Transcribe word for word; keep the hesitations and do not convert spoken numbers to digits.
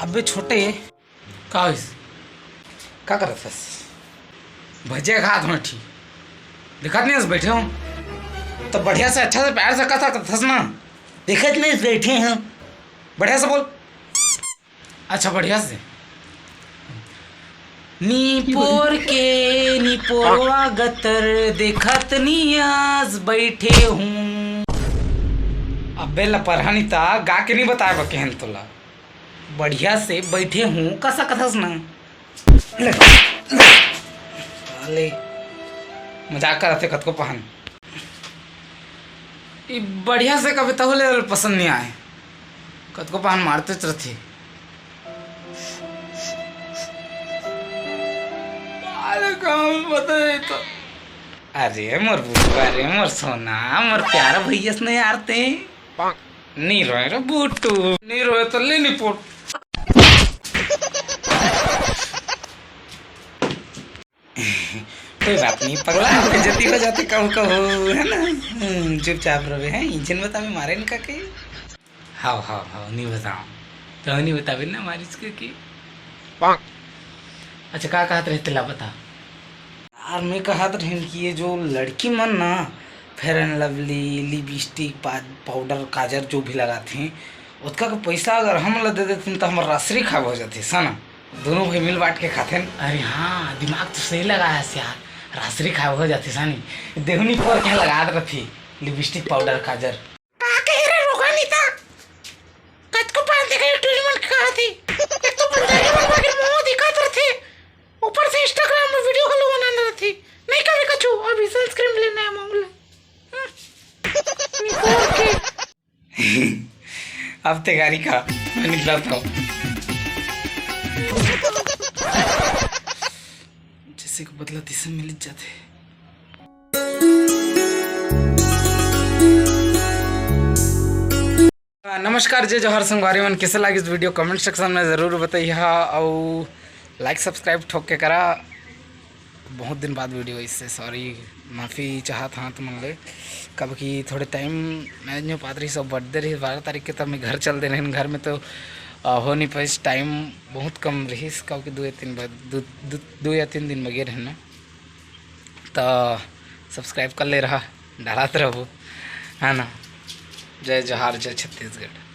अबे छोटे, का होइस? का करत हस? भजिया खात हूँ, ठीक दिखत नहीं हस, बैठे हूँ। तो बढ़िया से, अच्छा से, प्यार से कथा करत हस ना। दिखत नहीं हस, बैठे हूँ। बढ़िया से बोल। अच्छा, बढ़िया से। नी पोर के, नी पोरवा गतर, देखत नहीं हस, बैठे हूँ। अबे लपरहा, नी ता गा के नहीं बताए बा केहन तोला। बढ़िया से बैठे हूँ, कसा कथस ना। ले, ले। साले, मजाक करत हे कतको पहन। ई बढ़िया से कभी तहु ले पसंद नहीं आए। कतको पहन मारतेच रथे। अरे, काम बताए तो। अरे, मोर बुआ, अरे, मोर सोना, मोर प्यारा भैया से नहीं आरते। नी रोए रे बुटू, नी रोए तो ले नी पोट। कोई बात नहीं पगला, बेइज्जती हो जाती कहूँ कहूँ, है ना? हम्म, चुपचाप रहे हैं, इंजन बतावे मारे इनका के। हाव हाव हाव, नहीं बताओ तो नहीं बतावे ना मारिस के की। अच्छा, का कहत रहे तेला बता। यार, मैं कहत रहेन कि ये जो लड़की मन ना Fair and Lovely, लिपस्टिक, पा-, पाउडर, काजर जो भी लगाथे, ओतका के पैसा अगर हम ला दे देथिन, तो हमर रासरी खाब हो जाथे, सना। दोनों भाई मिल बांट के खाथेन। अरे हाँ, दिमाग तो सही लगाए हस यार, रासरी खाब हो जाथे, सनी। देहू नी पोर के लगात रथे लिपस्टिक, पाउडर, काजर। का कहे रे रोगानी ता? कतको पान देखे टूरी मन के कहा थी। एक तो पंजाबी मन बाकी मुंह दिखात रथे, ऊपर से Instagram में video घलो बनाना रथे। नहीं कभी कछु, अभी sunscreen लेना है मामला। हम्म। निपोर के। अब ते गारी का, मैं निकलता हूँ। जैसे को बदला दिशा मिल जाते। नमस्कार, जय जोहार संगवारी मन, कैसे लागिस video comment section में जरूर बताइहा, अउ like subscribe ठोक के करा। बहुत दिन बाद video इससे sorry, माफ़ी चाहत हाँ तुमन ले, कब कि थोड़े time manage नहीं हो पात रही, सब birthday रही बारह तारीख के, तब मैं घर चल दे रहेन। घर में तो अ, हो नहीं पाइस, time बहुत कम रहिस, कब कि दो या तीन ब-, दो, दो, दो या तीन दिन बगे रहेन ना। तो subscribe कर ले रहा, डालत रहबो, है ना। जय जोहार, जय छत्तीसगढ़।